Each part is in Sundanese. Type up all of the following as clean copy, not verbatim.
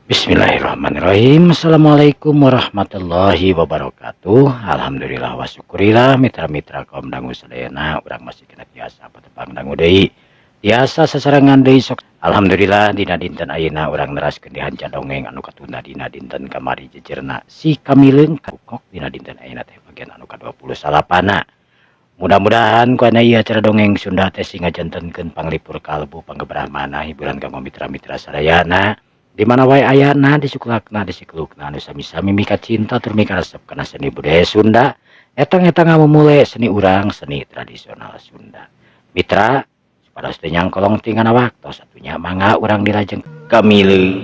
Bismillahirrahmanirrahim. Assalamualaikum warahmatullahi wabarakatuh. Alhamdulillah wa syukurillah, mitra-mitra kaum dangu sadayana, urang masih keneh tiasa patepang dangu deui, tiasa sasarengan deui sok. Alhamdulillah, dina dinten ayeuna urang neraskeun di hanca dongeng anu katunda dina dinten kamari, jejerna si Kamileung Kok. Dina dinten ayeuna teh bagian anu ka-29. Mudah-mudahan ku ieu acara dongeng Sunda teh sing ngajantenkeun panglipur kalbu, panggebrah manah, hiburan kanggo mitra-mitra sadayana di mana wae ayana, di suklakna, di siklukna, anu sami-sami mika cinta tur mika resep kana seni budaya Sunda, etang-etang ngamumule seni urang, seni tradisional Sunda. Mitra, supados teu nyangkolong tingana waktos atuh nya, mangga urang dilajeng. Kamileung,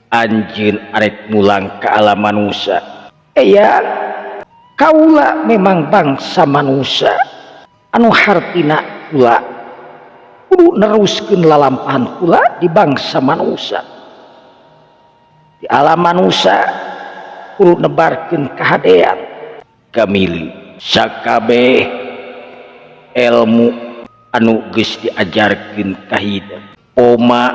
anjeun arek mulang ka alam manusia? Eyang, kaula memang bangsa manusia, anu hartina kula kudu neruskeun lalampahan kula di bangsa manusia, di alam manusia, kudu nebarkeun kahadean. Kamileung, sakabeh ilmu anu geus diajarkeun ka hidep, poma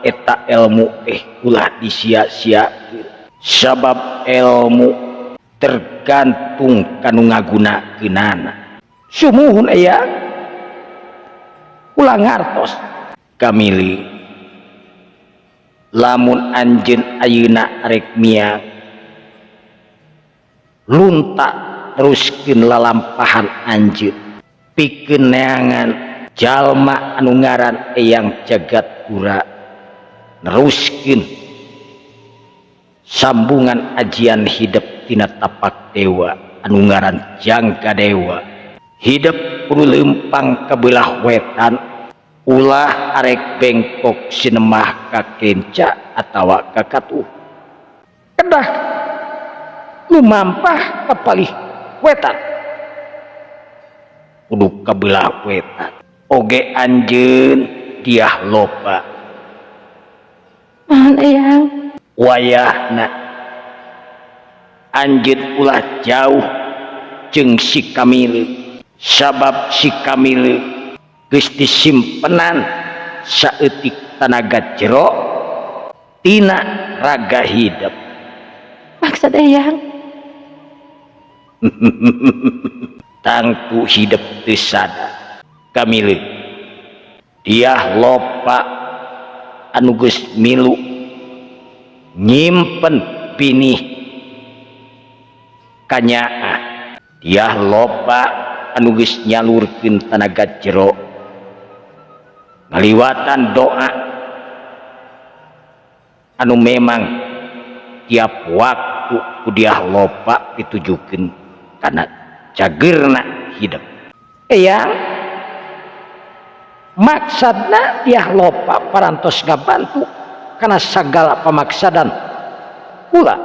eta ilmu teh ulah disia-siakeun, sabab ilmu tergantung kanu ngagunakeunana. Sumuhun, Eyang, kula ngartos. Kamileung, lamun anjeun ayeuna arek miang, lunta teruskeun lalampahan anjeun pikeun neangan jalma anu ngaran Eyang Jagat Pura, neruskeun sambungan ajian hidep tina tapak dewa anu ngaran Jangka Dewa. Hidep kudu lempang ka belah wetan, ulah arek bengkok sinemah ka kenca atawa ka katuh, kedah lumampah ka palih wetan, kudu ka belah wetan oge anjeun Diah Lopa. Naon, Eyang? Wayahna anjeun ulah jauh jeung si Kamileung, sabab si Kamileung geus disimpenan saeutik tanaga jero tina raga hidep. Maksud Eyang? Tangtu hidep teu sadar. Kamileung, Diah Lopa anu geus milu nyimpen pinih kanyaah, Diah Lopa anu geus nyalurkeun tanaga jero ngaliwatan doa anu memang tiap waktu ku Diah Lopa ditujukeun kana cagerna hidep. Eyang, maksadna Diah Lopa parantos ngabantu kana sagala pamaksadan kula?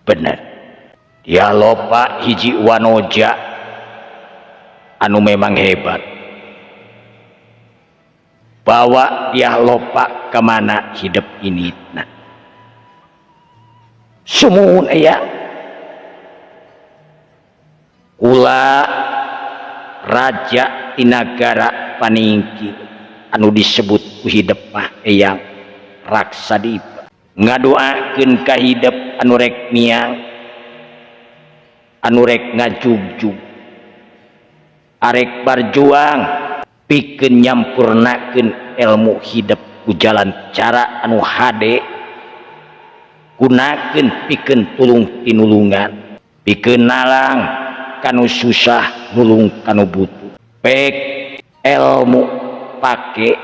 Bener, Diah Lopa hiji wanoja anu memang hebat. Bawa Diah Lopa kemana hidup ini. Nah, sumuhun, Eyang. Kula raja di nagara Paningki anu disebut ku hidep mah Eyang Raksadipa, ngadoakeun ka hidep anu rek miang, anu rek ngajugjug, arek barjuang pikeun nyampurnakeun ilmu hidep ku jalan cara anu hade, gunakeun pikeun tulung tinulungan, pikeun nalang kanu susah, nulung kanu butuh. Pek ilmu, pake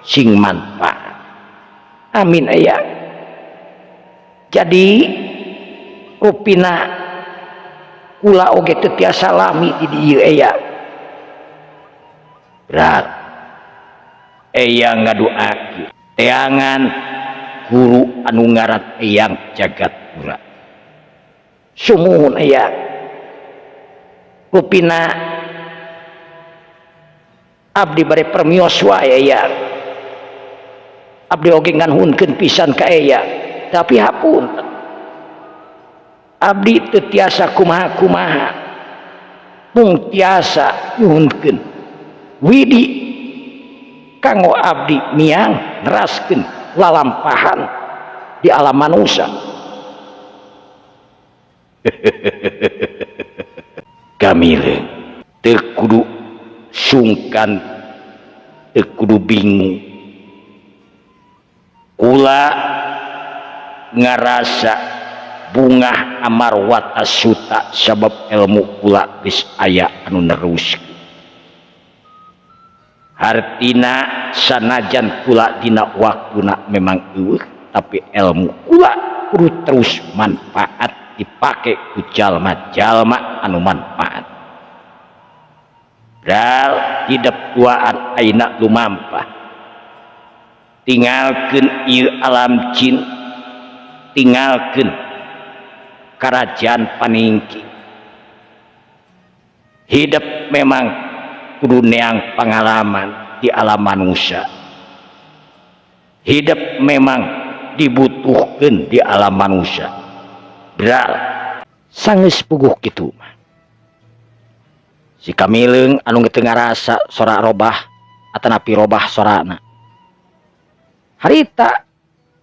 sing manfaat. Amin, Eyang. Jadi rupina kula oge teu tiasa lami di dieu, Eyang. Berat, Eyang ngadoakeun teangan guru anu ngaran Eyang Jagat Pura. Sumuhun, Eyang. Rupina abdi bade permios wae, Eyang. Abdi oge nganuhunkeun pisan ka Eyang, tapi hapunten, abdi teu tiasa kumaha-kumaha, mung tiasa nyuhunkeun. Widi kanggo abdi miang neraskeun lalampahan di alam manusia. Kamileung teu kudu sungkan, teu kudu bingung. Kula ngarasa bungah amarwata suta sabab ilmu kula geus aya anu neruskeun. Hartina sanajan kula dina waktuna memang eueuh, tapi ilmu kula kudu terus manfaat dipake ku jalma-jalma anu manfaat. Dal hidup duaan ayeuna lumampah. Tinggalkeun ieu alam jin, tinggalkeun kerajaan Paningking. Hidup memang kudu neang pengalaman di alam manusia. Hidup memang dibutuhkeun di alam manusia. Bral sanggeus puguh kitu mah. Si Kamileung anu teu ngarasa sora robah atanapi robah sorana. Harita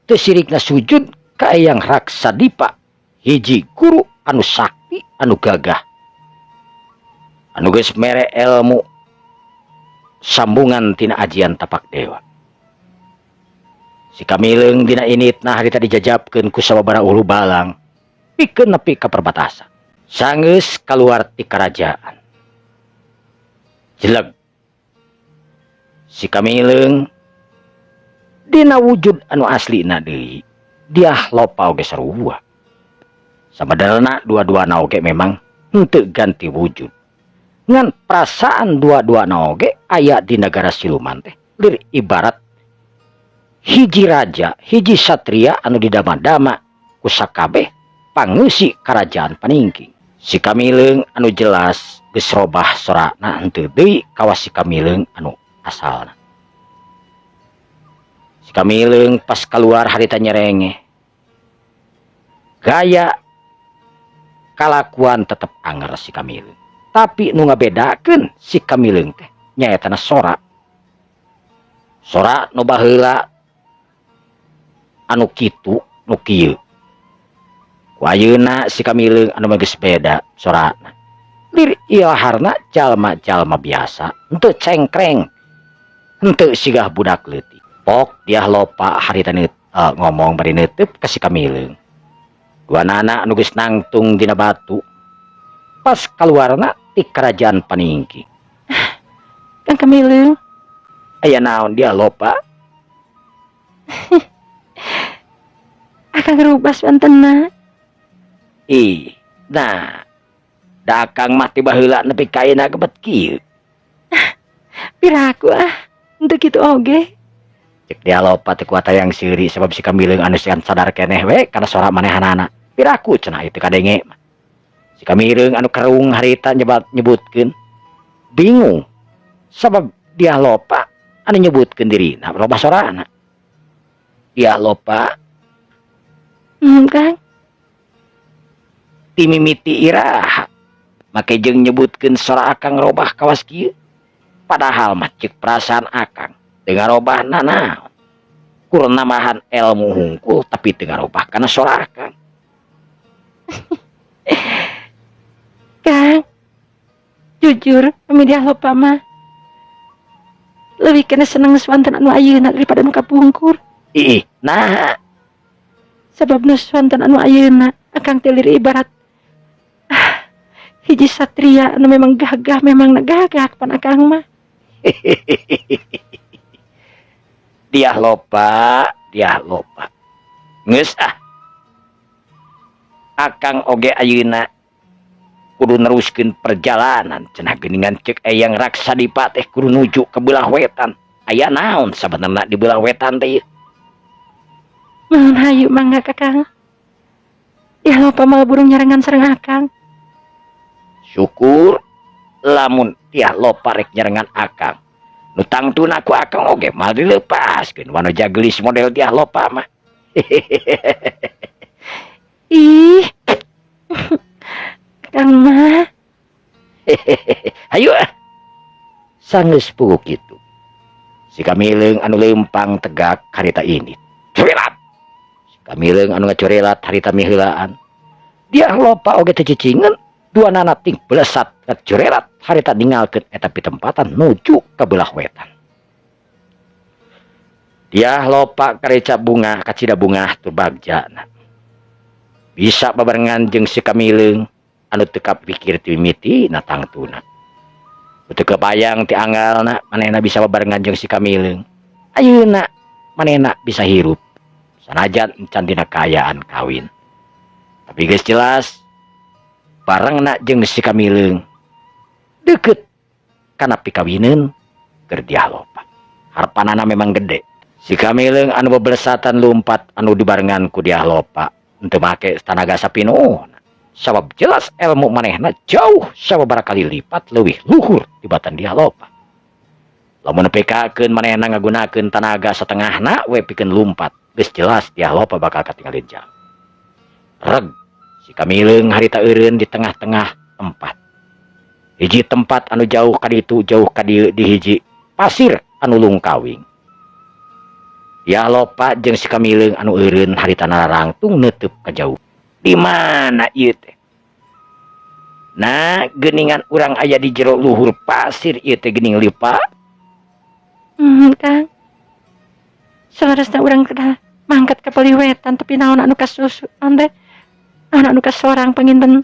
teu sirikna sujud ka Eyang Raksadipa, hiji guru anu sakti anu gagah. Anu geus mere ilmu sambungan tina ajian tapak dewa. Si Kamileung dina initna harita dijajabkeun ku sababaraha ulu balang pikeun nepi ka perbatasan. Sanggeus kaluar ti karajaan. Jeleg si Kamileung dina wujud anu aslina deui, Diah Lopa oge sarua. Sabenerna dua-duana oge memang henteu ganti wujud. Ngan perasaan dua-duana oge aya di negara siluman teh lir ibarat hiji raja, hiji satria anu didama-dama ku sakabeh pangeusi kerajaan Paningking. Si Kamileung anu jelas geus robah sorana henteu deui kawas si Kamileung anu asalna. Si Kamileung pas keluar harita nyerenge. Gaya kalakuan tetep anger si Kamileung. Tapi nu ngabedakeun si Kamileung teh nyaetana sora. Sora nu baheula anu kitu nu kieu. Ku ayeuna si Kamileung anu mah geus beda sorana. Lir ilaharna jalma-jalma biasa, henteu cengkreng, henteu sigah budak leutik. Pok Diah Lopa harita ngomong bari neuteub ka si Kamileung. Dua nana anu geus nangtung dina batu. Pas kaluarna ti kerajaan Paningking. Kang Kamileung. Aya naon Diah Lopa? Akang rubas wantena. Ih, nah, da akang mah ti baheula nepi ka ayeuna gebet kieu. Piraku ah, henteu kitu oge. Cek Diah Lopa teh kuat hayang seuri sabab si Kamileung anu sian sadar keneh we kana sora manehanana. Piraku cenah ieu kadenge mah. Si Kamileung anu kerung harita nyebutkeun bingung sabab Diah Lopa anu nyebutkeun dirina robah sorana. Diah Lopa. Kang. Timimiti iraha make jeung nyebutkeun sora akang robah kawas kieu. Padahal mah ceuk perasaan akang teu ngarobahna naon. Kur nambahan ilmu hungkul tapi teu ngarobah kana sora akang. Kang, jujur pami Diah Lopa mah leuwih keneh seneng swanten anu ayeuna daripada nu kapungkur. Ih, nah. Sabab nu swanten anu ayeuna akang teh lir ibarat hiji satria anu memang gagah, memang gagah pan akang mah. Diah Lopa, Diah Lopa. Geus ah. Akang oge ayeuna kudu neruskeun perjalanan cenah geuningan ceuk Eyang Raksadipa teh kudu nuju ke belah wetan. Aya naon sabenerna di belah wetan teh ieu? Mun hayu mangga Kakang. Diah Lopa mah burung nyarengan sareng akang. Syukur lamun Diah Lopa rek nyarengan akang. Nu tangtuna ku akang oge moal dileupaskeun wanoja geulis model Diah Lopa mah. Ih. Kang mah. Hayu ah. Sanggeus puguh kitu, si Kamileung anu leumpang tegak harita ini. Curelat. Si Kamileung anu ngacurelat harita miheulaan. Dyah Lopa oge teu cicingeun, duanana ting belesat ngacurelat harita ninggalkeun eta pitempatan nuju ka belah wetan. Dyah Lopa kareca bungah, kacida bungah tur bagjana. Bisa babarengan jeung si Kamileung anu teu kapikir ti mimitina tangtuna. Teu kebayang ti anggalna manehna bisa babarengan jeung si Kamileung. Ayeuna manehna bisa hirup sanajan encan dina kaayaan kawin. Tapi geus jelas barengna jeung si Kamileung deukeut kana pikawineun keur Dyah Lopa. Harapanana memang gede. Si Kamileung anu bebelesatan lumpat anu dibarengan ku Dyah Lopa henteu make tanaga sapinuhna. Sabab jelas ilmu manehna jauh sababaraha kali lipat leuwih luhur tibatan Dyah Lopa. Lamun nepikakeun manehna ngagunakeun tanaga satengahna we pikeun lumpat, geus jelas Dyah Lopa bakal katinggalin jauh. Reg si Kamileung harita eureun di tengah-tengah tempat. Hiji tempat anu jauh ka ditu, jauh ka dieu, di hiji pasir anu lungkawing. Dyah Lopa jeung si Kamileung anu eureun harita narangtung neuteub ka jauh. Di mana ieu teh? Nah, geuningan urang aya di jero luhur pasir ieu teh geuning, Lipa. Kang. Saleresna urang kedah mangkat ka palih wetan, tapi naon anu kasusu teh? Naon anu kasorang panginten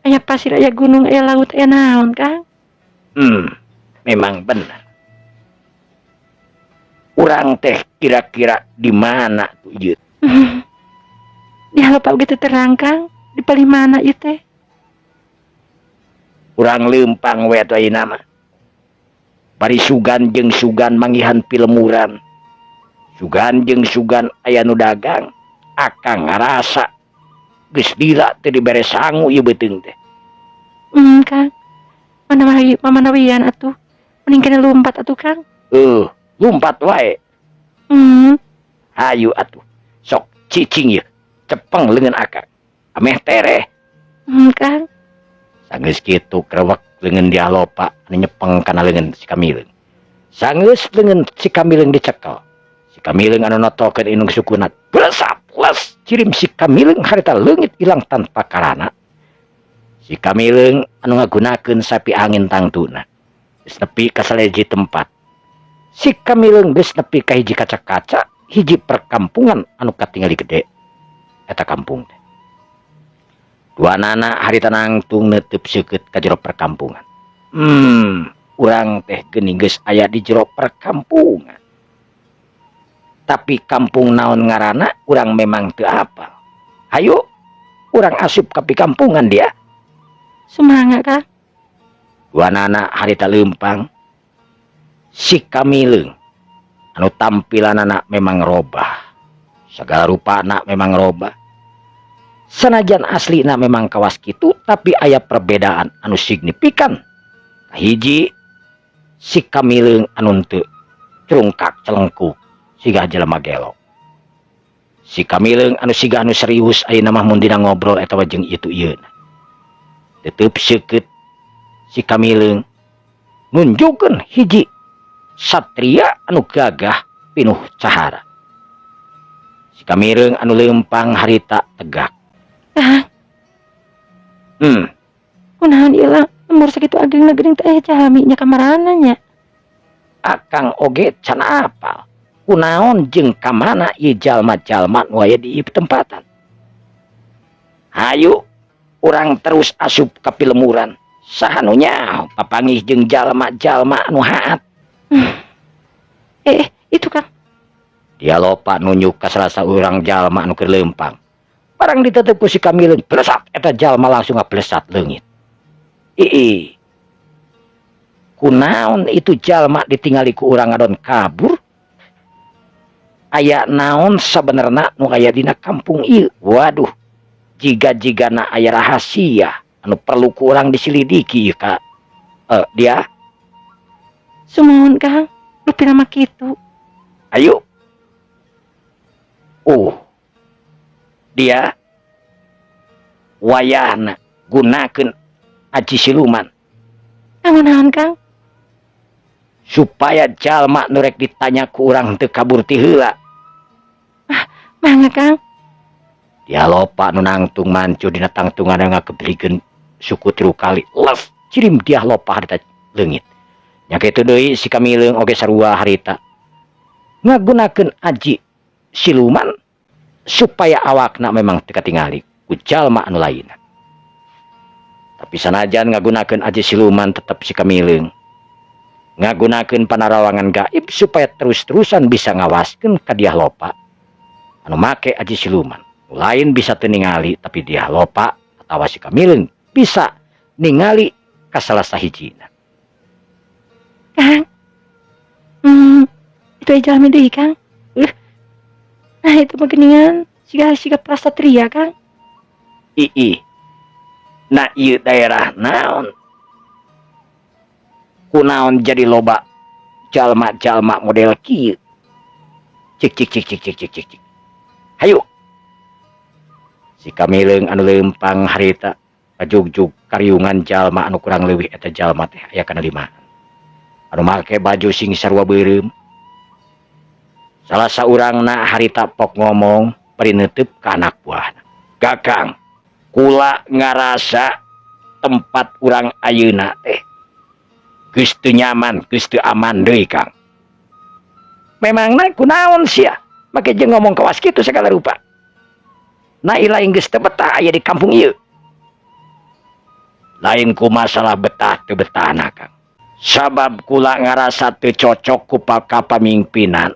aya pasir, aya gunung, aya laut, aya naon, Kang? Memang benar. Urang teh kira-kira di mana tuh ieu? Dyah Lopa begitu terang, Kang. Di palih mana ieu teh? Urang leumpang we atuh ayeuna mah. Bari sugan jeung sugan manggihan pilemuran. Sugan jeung sugan aya nu dagang. Akang ngarasa geus lila teu dibere sangu ieu beuteung teh. Kang. Mana mah mamanawian atuh. Mending kena lumpat atuh, Kang. Lumpat wae. Hayu atuh. Sok cicing ieu. Cepeng leungeun akang. Ameh tereh. Kang. Sanggeus kitu krewek leungeun Dyah Lopa anu nyepeng kana leungeun si Kamileung. Sanggeus leungeun si Kamileung dicekel. Si Kamileung anu notokeun indung sukuna blesap les cirim si Kamileung harita leungit ilang tanpa karana. Si Kamileung anu ngagunakeun sapi angin tangtuna. Geus nepi ka salehiji tempat. Si Kamileung geus nepi ka hiji kaca-kaca, hiji perkampungan anu katingali gede. Eta kampung teh. Duanana harita nangtung neuteub seukeut ka jero perkampungan. Urang teh geuning geus aya di jero perkampungan. Tapi kampung naon ngaranna urang memang teu apal. Hayu urang asup ka pikampungan dia. Sumangga, Kang. Duanana harita leumpang. Si Kamileung anu tampilanana memang robah. Segala rupana memang robah. Sanajan aslina memang kawas kitu, tapi aya perbedaan anu signifikan. Kahiji, si Kamileung anu teu curungkak celengkuk siga jelema gelo. Si Kamileung anu siga anu serius ayeuna mah mun dina ngobrol eta jeung itu ieu. Tetep seukeut si Kamileung nunjukkeun hiji satria anu gagah pinuh cahara. Si Kamileung anu leumpang harita tegak. Kang, kunaon ieu lembur sakitu ageungna geuning teh aya jalmi nya, kamarana nya? Akang oge can apal. Kunaon jeung ka mana ieu jalma-jalma nu aya di ieu tempatan. Hayu urang terus asup ka pilemuran. Saha nu nyaho papanggih jeung jalma-jalma anu haat. Eh, itu, Kang. Dyah Lopa nunjuk ka salah saurang jalma anu keur leumpang. Barang ditutup ku si Kamileung, blesat eta jalma langsung ngablesat leungit. Ii. Kunaon itu jalma ditingali ku urang ngadon kabur? Aya naon sabenerna nu aya dina kampung ieu? Waduh, jiga-jigana aya rahasia anu perlu ku urang diselidiki ieu ka dia. Sumuhun, Kang. Rupina mah kitu. Ayo. Oh. Dia wayahna gunakeun aji siluman. Kanggo naon, Kang? Supaya jalma nu rek ditanya ku urang teu kabur ti heula. Mangga, Kang. Dyah Lopa nu nangtung mancu dina tangtungan ngakebrikeun suku tilu kali. Les cirim Dyah Lopa harita leungit. Nya kitu deui si Kamileung oge sarua harita. Ngagunakeun aji siluman supaya awakna memang teu katingali ku jalma anu lainna. Tapi sanajan ngagunakeun aji siluman, tetep si Kamileung ngagunakeun panarawangan gaib supaya terus-terusan bisa ngawaskeun ka Dyah Lopa anu make aji siluman. Nu lain bisa teu ningali, tapi Dyah Lopa atawa si Kamileung bisa ningali ka salah sahijina. Kang. Itu aja jalmi deui, Kang. Nah, itu mah geuningan siga siga prasatria, Kang. Ih. Nah, ieu daerah naon? Kunaon jadi loba jalma-jalma model kieu? Cik cik cik cik cik cik cik cik. Hayu. Si Kamileung anu leumpang harita kajugjug kariungan jalma anu kurang leuwih eta jalma teh aya kana limaan. Anu make baju sing sarua beureum. Salah saurangna harita pok ngomong bari neuteup ka anak buahna. "Kakang, kula ngarasa tempat urang ayeuna teh geus teu nyaman, geus teu aman deui, Kang." "Memangna kunaon sia? Make jeung ngomong kawas kitu segala rupa. Nah, lain geus teu betah aya di kampung ieu?" "Lain ku masalah betah teu betahna, Kang. Sabab kula ngarasa teu cocok ku kapamimpinan.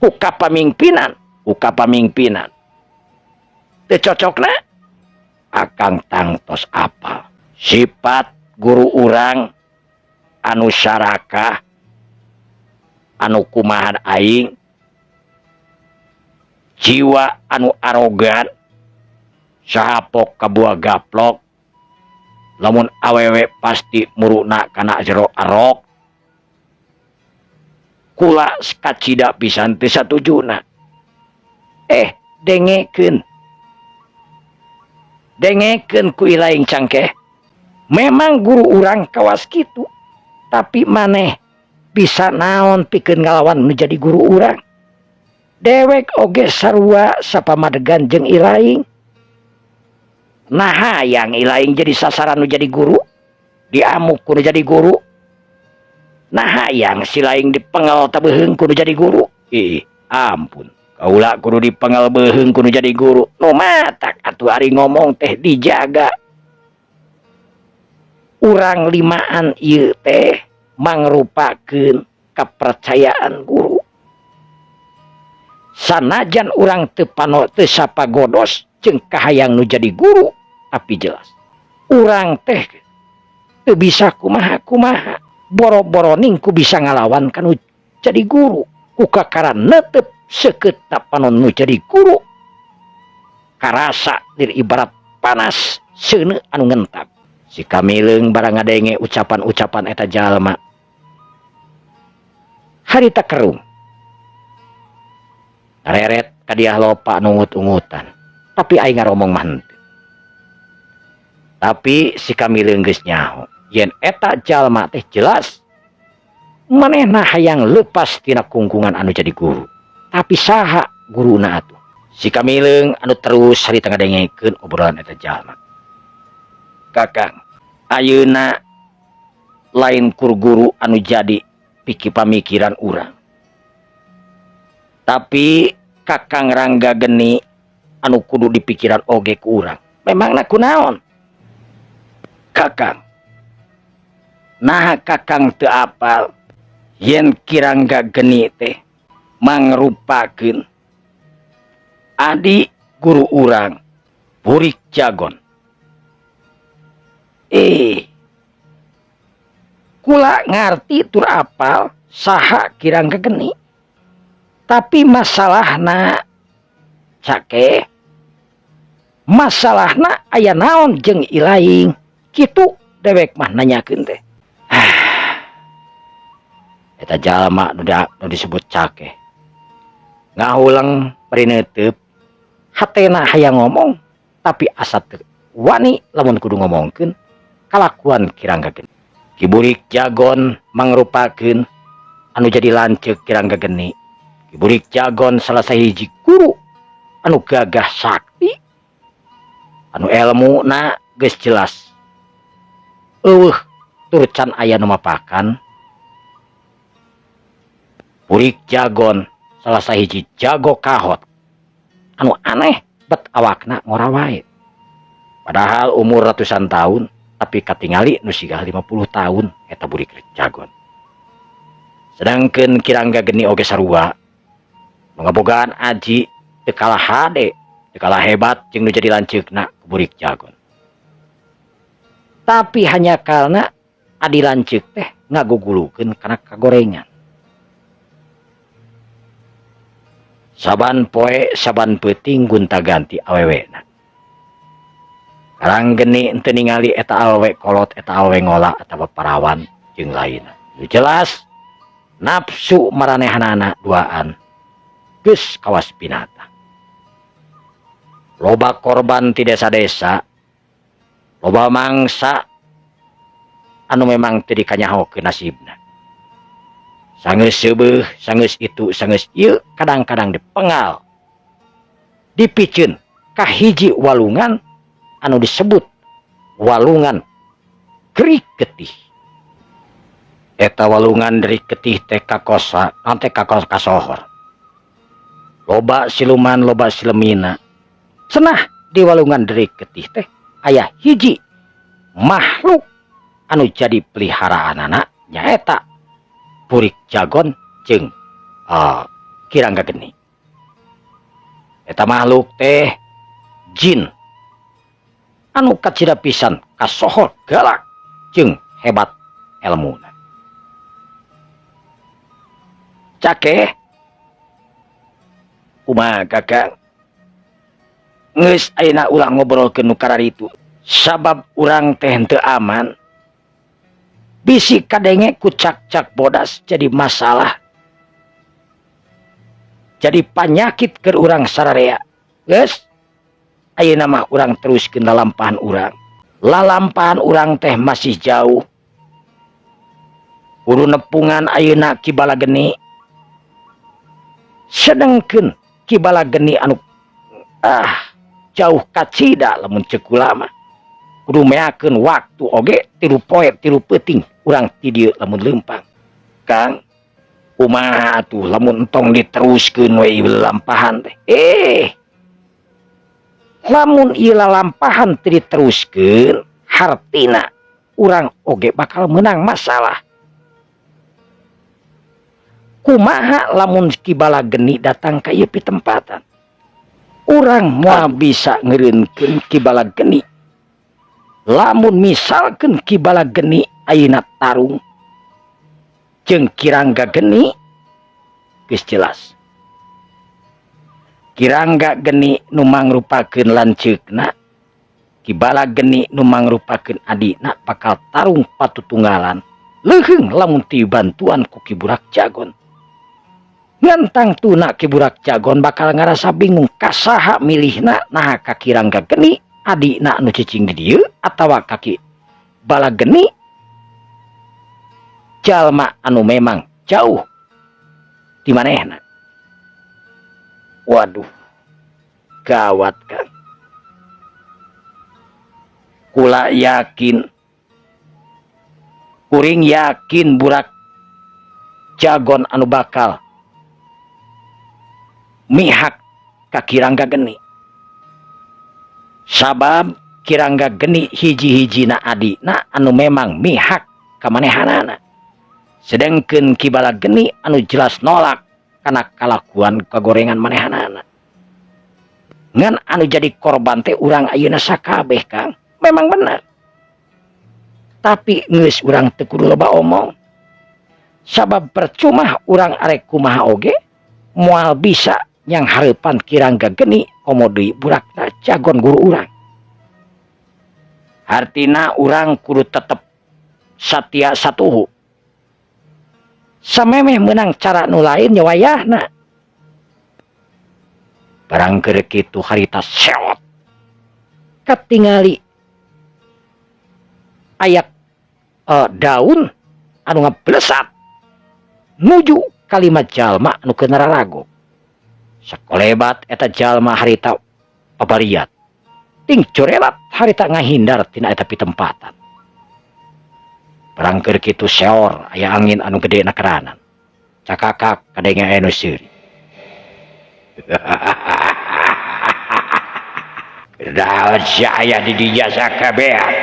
Ku kapamimpinan, ku kapamimpinan. Teu cocokna? Akang tangtos apal sifat guru urang anu sarakah, anu kumaha aing, jiwa anu arogan, sahapok kabuah gaplok, lamun awewe pasti muruna kana jero arok. Kula kacida pisan teu satujuna." "Eh, dengekeun. Dengekeun ku ilaing, cangkeh. Memang guru urang kawas kitu, tapi maneh bisa naon pikeun ngalawan nu jadi guru urang? Dewek oge sarua sapamadegan jeung ilaing. Nah, yang ilaing jadi sasaran nu jadi guru, diamuk ku nu jadi guru. Nah, yang si laing dipengal tabeuheung ku nu jadi guru. Ih, ampun. Kaula kudu dipengal beuheung ku nu jadi guru? Nu matak atuh ari ngomong teh dijaga. Urang limaan ieu teh mangrupakeun kepercayaan guru. Sanajan urang teu pano teu sapagodos jeung kahayang nu jadi guru, tapi jelas urang teh teu bisa kumaha-kumaha. Boro-boro ning ku bisa ngalawan kanu jadi guru. Ku kakara netep seukeut panon nu jadi guru. Karasa dir ibarat panas seuneu anu ngentab." Si Kamileung barang ngadenge ucapan-ucapan eta jalma, harita kerung. Reret ka Dyah Lopa nungut-ungutan. Tapi aing ngaromong mah henteu. Tapi si Kamileung geus nyaho yen eta jalma teh jelas manehna hayang lepas tina kungkungan anu jadi guru. Tapi saha guruna atuh? Si Kamileung anu terus harita ngadengekeun obrolan eta jalma. "Kakang, ayeuna lain kur guru anu jadi piki pamikiran urang. Tapi Kakang Rangga Geni anu kudu dipikiran oge ku urang." "Memangna kunaon, Kakang?" "Nah, Kakang teu apal yen Ki Rangga Geni teh mangrupakeun adi guru urang, Burik Jagon? Eh, kula ngarti tur apal saha Ki Rangga Geni. Tapi masalahna, cake, masalahna aya naon jeung ilaing? Kitu dewek mah nanyakeun teh." Eta jalma nu disebut cake ngahuleng bari neuteub hatena, hayang ngomong tapi asa teu wani lamun kudu ngomongkeun kalakuan Ki Rangga Geni. Ki Burik Jagon mangrupakeun Anu jadi lanceuk Ki Rangga Geni. Ki Burik Jagon salah sahiji guru anu gagah sakti, anu elmuna geus jelas euweuh tur can aya nu mapakan. Burik Jagon salah sahiji jago kahot anu aneh bet, awakna ngora wae, padahal umur ratusan tahun, tapi katingali nu siga 50 tahun eta Burik Jagon. Sedangkan Ki Rangga Geni oge sarua, nu ngabogaan aji teu kalah hade, teu kalah hebat jeung nu jadi lanceukna Burik Jagon, tapi hanya karena adi lanceuk teh ngagugulukeun kana kagorengan. Saban poe, saban peuting gunta-ganti awewena. Karang Geni henteu ningali eta awewe kolot, eta awewe ngola atawa parawan jeung lainna. Nu jelas nafsu maranehanana duaan geus kawas binatang. Loba korban ti desa-desa, loba mangsa anu memang teu dikanyahokeun nasibna. Sanggeus seubeuh, sanggeus itu, sanggeus ieu, kadang-kadang dipengal, dipiceun ka hiji walungan anu disebut Walungan Gerik Getih. Eta Walungan Gerik Getih teh kakosa naon teh, kakos kasohor. Loba siluman, loba silemina. Cenah di Walungan Gerik Getih teh aya hiji makhluk anu jadi peliharaanana, nyaeta Burik Jagon jeung Ki Rangga Geni. Eta makhluk teh jin anu kacida pisan kasohor galak jeung hebat elmuna. Cakeh, kumaha, Kakang? Geus, ayeuna ulah ngobrolkeun nu kararitu, sabab urang teh henteu aman, bisi kadenge ku cak-cak bodas, jadi masalah, jadi panyakit ke urang sararea. Geus, ayeuna mah urang teruskeun lalampahan urang. Lalampahan urang teh masih jauh, kudu nepungan ayeuna Ki Bala Geni. Sedengkeun Ki Bala Geni anu jauh kacida, lamun ceuk kula mah kudu meakeun waktu oge 3 poe 3 peuting urang ti dieu lamun leumpang. Kang, kumaha atuh lamun entong diteruskeun we ieu lalampahan teh? Lamun ieu lalampahan teu diteruskeun, hartina urang oge bakal menang masalah. Kumaha lamun Ki Bala Geni datang ka ieu pitempatan? Urang moal bisa ngeureunkeun Ki Bala Geni. Lamun misalkeun Ki Bala Geni ayeuna tarung jeung Ki Rangga Geni, geus jelas Ki Rangga Geni nu mangrupakeun lanceukna, Ki Bala Geni nu mangrupakeun adina bakal tarung patutunggalan, leuheung lamun ti bantuan ku Ki Burak Jagon. Ngan tangtuna Ki Burak Jagon bakal ngarasa bingung kasaha milihna, naha ka Ki Rangga Geni adina anu cicing di dieu atawa ka Ki Bala Geni, jalma anu memang jauh di manehna. Waduh, gawat kan. Kula yakin, kuring yakin Burak Jagon anu bakal mihak ka Ki Rangga Geni, sabab Ki Rangga Geni hiji-hijina adina anu memang mihak ka manehanana, sedangkeun Ki Bala Geni anu jelas nolak kana kalakuan kagorengan manehanana. Ngan anu jadi korban teh urang ayeuna sakabeh. Kang, memang benar, tapi geus, urang teu kudu loba omong, sabab percuma urang arek kumaha oge moal bisa yang hareupan Ki Rangga Geni komo deui Burak Jagon guru urang. Artina urang kudu tetep satia satuhu samemeh menang cara nu lain nya wayahna. Barang keur kitu harita seot katingali aya daun anu ngablesat. Nuju kalima jalma anu keur nararago. Sakolebat eta jalma harita pabariat. Ting corelat harita ngahindar tina eta pitempatan. Barang keur kitu seor aya angin anu gede na keranan. Cakakak kadenge aya nu seuri. Daun sia aya di dinya sakabehan.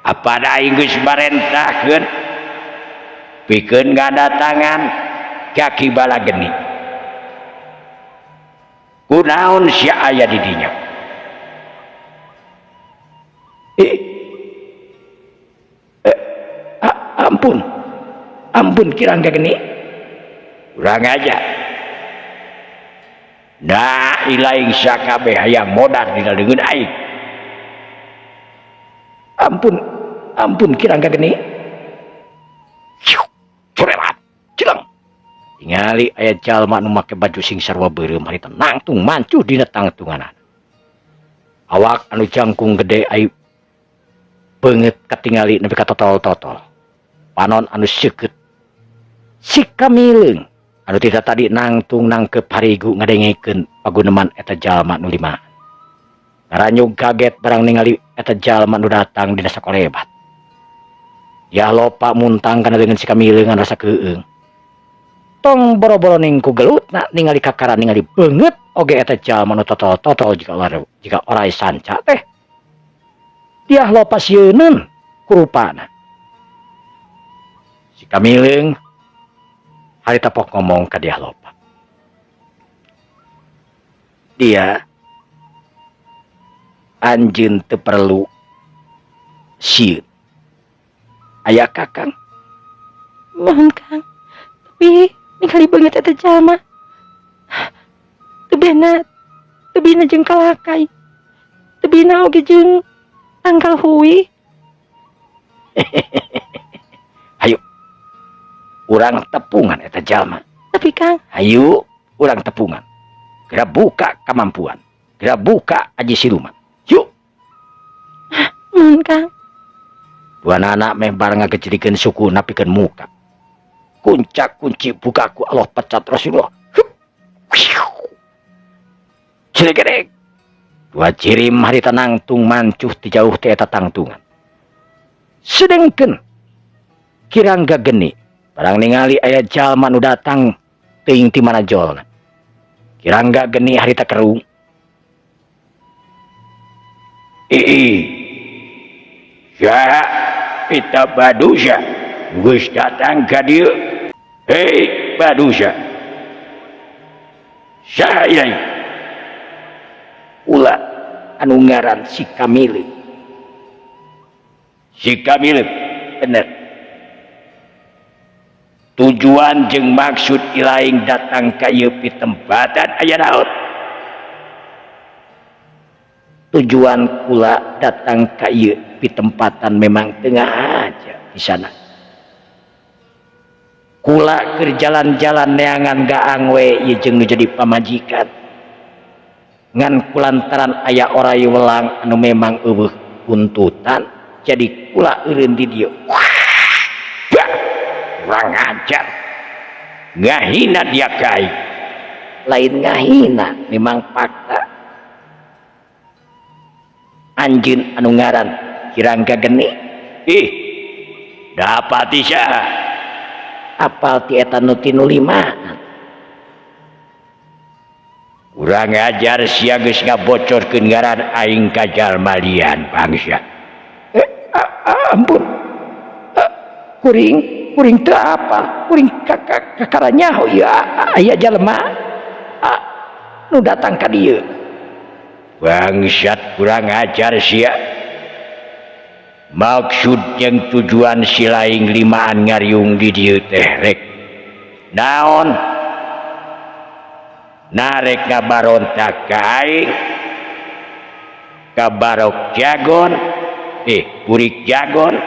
Apada aing geus marentahkeun pikeun ngadatangan ka Ki Balageni. Kunaon sia aya di dinya? Ampun. Ampun Ki Rangga Geni. Urang aja. Nah, ilaing sakabeh hayang modar dina leungeun aing. Ampun, ampun Ki Rangga Geni. Corelat, cileng. Tingali aya jalma nu make baju sing sarua beureum harita nangtung mancuh dina tangtunganana. Awak anu jangkung gede ai beungeut katingali nepi ka totol-totol. Panon anu seukeut. Si Kamileung anu tita tadi nangtung nangkep harigu ngadengekeun paguneman eta jalma nu limaan. Ngaranyug kaget barang ningali eta jalma nu datang dina sakolebat. Yah lopa muntang kana leungeun si Kamileung ngan rasa keueung. Tong boro-boro ning ku gelutna ningali kakara ningali beungeut oge eta jalma nu totol-totol jika orai sanca teh. Diah lopa sieuneun kurupana. Si Kamileung harita pok ngomong ka Diah Lopa. Dia anjeun teu perlu sieun. Aya kakang. Mohon Kang, tapi ningali beungeut eta jalma. Teu bena jeung kalakai. Teu bina oge jeung tangkal hui. Hayu. Urang tepungan eta jalma. Tapi Kang, Hayu, urang tepungan. Geura buka kemampuan. Geura buka aji siluman. Yuk. Mohon Kang. Dua anak meh bareng ngagejrikeun suku napikeun muka. Kuncak kunci buka ku Allah pecat Rasulullah. Hup. Cilegerek. Dua jirim harita nangtung mancuh ti jauh ti eta tangtungan. Sedengkeun Ki Rangga Geni barang ningali aya jalma nu datang teuing ti mana jolna. Ki Rangga Geni harita kerung. Ih. Ya, kita badusya geus datang ka dieu. Hei badusya. Saha ieu? Ulah anu ngaran si Kamileung. Si Kamileung bener. Tujuan jeung maksud ilaing datang ka ieu pitempatan aya naon? Tujuan kula datang ka ieu pitempatan memang tengah aja di sana. Kula keur jalan-jalan neangan gaang we ieu jeung nu jadi pamajikan. Ngan kulantaran aya orai welang anu memang eueuh kuntutan jadi kula eureun di dieu. Wah, bah, kurang ajar. Ngahina dia kai. Lain ngahina, memang fakta. Anjeun anu ngaran Ki Rangga Geni. Ih, dapati saha? Apal ti eta nu tinu limaan. Kurang ajar sia geus ngabocorkeun ngaran aing ka jalma lian bangsa. Ampun. Kuring teu apal, kuring kakara nyaho ieu aya jalma nu datang ka dieu. Bangsat kurang ajar sia. Maksud jeung tujuan si laing limaan ngariung di dieu teh rek naon? Narek ngabarontak ka aing, ka Barok Jagon, Burik Jagon.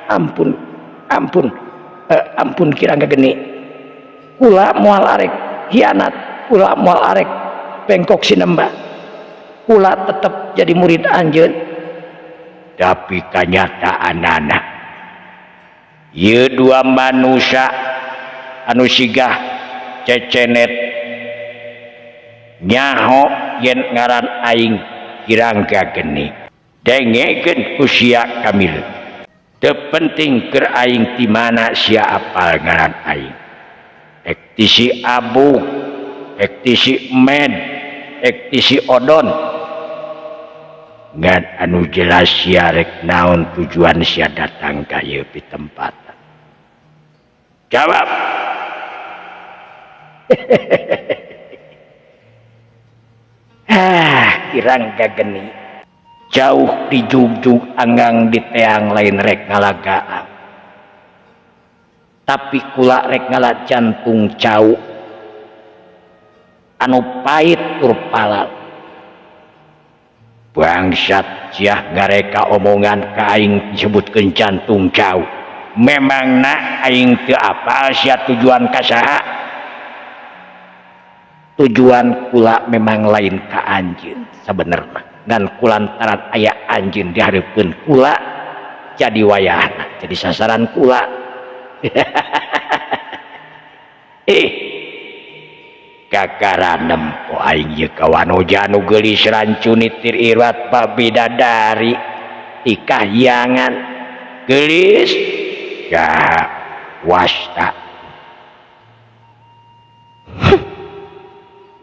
Ampun, ampun, ampun Ki Rangga Geni. Kula moal arek hianat, kula moal arek bengkok sinembah. Kula tetep jadi murid anjeun. Tapi kanyataan anak Ieu dua manusia anu sigah cecenet nyaho yen ngaran aing Kirangga Geni. Dengekeun ku sia Kamileung. Teu penting keur aing ti mana sia apal ngaran aing. Ek ti si Abuk, ek ti si Med, ek ti si Odon. Ngan anu jelas sia rek naon tujuan sia datang ka ieu pitempatan. Jawab. Ah, Kirangga Geni. Jauh dijugjug anggang di teang lain rek ngalagaang. Tapi kula rek ngala jantung cau anu pahit tur palal. Bangsat sia ngareka omongan ka aing disebutkeun jantung cau. Memangna aing teu apal sia tujuan ka saha? Tujuan kula memang lain ka anjeun sabenerna. Ngan kulantaran aya anjeun dihareupeun kula jadi wayahna, jadi sasaran kula. Kakara nempo aing ieu ka wanoja nu geulis rancuni tir irat bidadari ti kahyangan geulis ga wasta.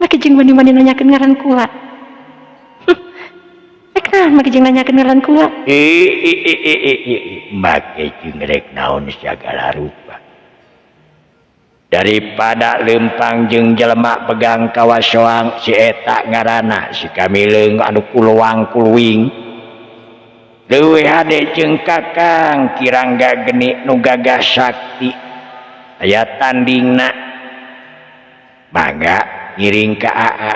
Make jeung wani-wani nanyakeun ngaran kula. Rek naon make jeung nanyakeun ngaran kula? Make jeung rek naon sagala rupa. Daripada lempang jeung jelema pegang kawasoang si eta ngaranna si Kamileung anu kuluang kuluing. Leuwih hade jeung Kakang Kirangga Geni nu gagah sakti. Aya tandingna. Mangga ngiring ka Aa.